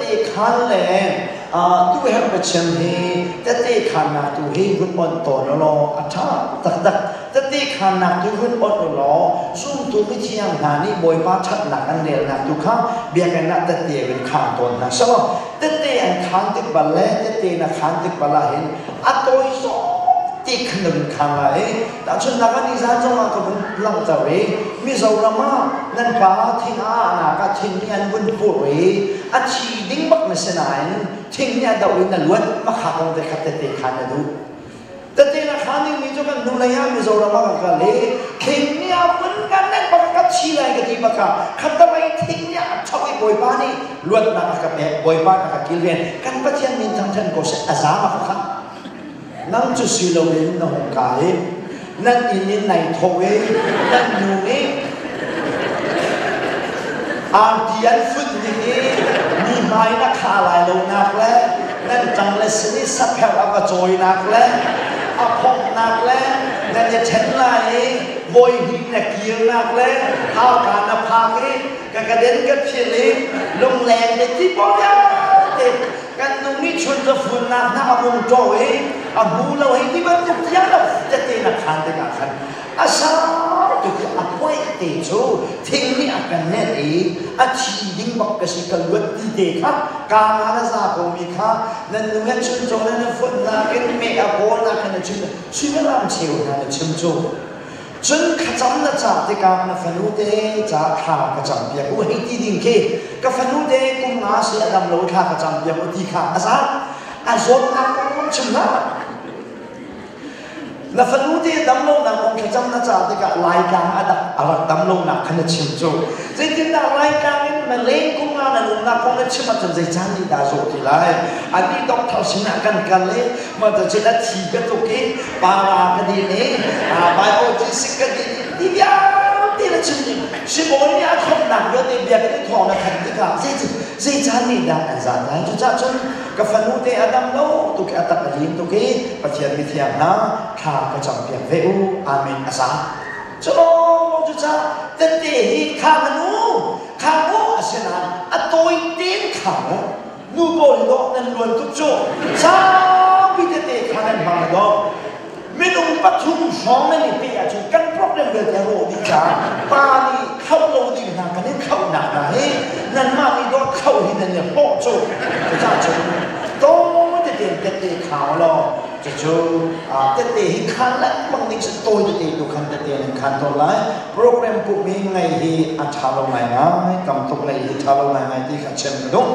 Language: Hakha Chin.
Tette khan le tu herh biachim hi tette khannak tu hi hun on tawn law a ṭha taktak. Tette khannak tu hun on law zumtu mithiang hna nih Bawipa ṭhatnak an relnak tu kha biakinn ah tette vun khang tawn hna selaw tette an khan tik bal le tette na khan tik bal ah hin a tawi zawng ti khan na vun khan lai i tahchunhnak ah nizan zong ah ka vun langhter i Mizoram ah nan pa thing a ahnak ah thing nih an vun purh i a thi ding bak na si nain thing nih a doh in na luat makha kong te khat tete khan na duh. Tete na khan dingmi cu kan hnulei ah Mizoram ah kan kal i thing nih a vun kan nek bak ka thi lai ka ti bak ah khatalei thing nih a ṭhauh i Bawipa nih luatnak a ka pek, Bawipa nih a ka kilven. Kan Pathian min thangṭhat ko seh, a za ma ka kha. Nang cu si loin na hung ka i nan inn in nai thawh i nan nu nih arti an fut ning i mi hmai na kha lai lonak le nan ṭang le sin i sapherh a va cawinak le a phonghnak le nan i ṭhen lai i voi hnih na kirnak le hauka na phak i ka ka den ka phil i lungleng le ti pawl vialte kan nu nih chun cu funnak hna a vung ṭaw i a hmu lo hei ti bantuk tiang lo tete na khan tikah khan a sau tuk i a puai te cu thing nih a kan nenh i a thi ding bak ka si ka luat ti te kha ka nga na za ko mi kha nan nu he chun caw le na funnak in meh a kawl nak khan na chim suimilam cheu hna na chim cu. Cun thlacam na cah tikah na fanu te ca thla ka campiak u hei ti ding khi ka fanu te kum nga si a dam lo thla ka campiak u ti kha a za. A zawtnak kong chim hlah. Na fanu te dam lonak kong thlacam na cah tikah Laitlang a dak a rak dam lonak kha na chim cu. Zeitindah Laitlang in na leng kum nga nan umnak kong na chim ahcun zei caan nih dah zawh ti lai? Anih doctor sinah kan kal i mah cu a thi ka tuk i para ka din i biology ka din i ti vialte na chim ding sibawi nih a thlopnak vialte biakinn i thawng na thanh tikah zei caan nih dah an zat lai? Cucaah cun ka fanu te a dam lo tuk i a tak a lim tuk i Pathian mithiang hna thla ka campiak ve u. Amen. A za. Cu cucaah tette hi khang a nu khang u a si nain a tawi tein khang u. Nu pawl hi dawh nan luan tuk cu saupi tete kha nan hmang dawh. Minung pathum hrawng nan i pe ahcun kan problem vialte a rawh dih caah pa nih kho lo ding hna kan in khohnak hna hi nanmah nih dawh kho hi nan i hlawh cu. Cucaah cun tawi tete tete khao law cucu tete hi khan lengmang ding si tawi tete tu khan tete nan khan tawn lai. Program pumh hi ngai hi a ṭha lo ngaingai, tam tuk lei hi ṭha lo ngaingai ti kha chim ka duh.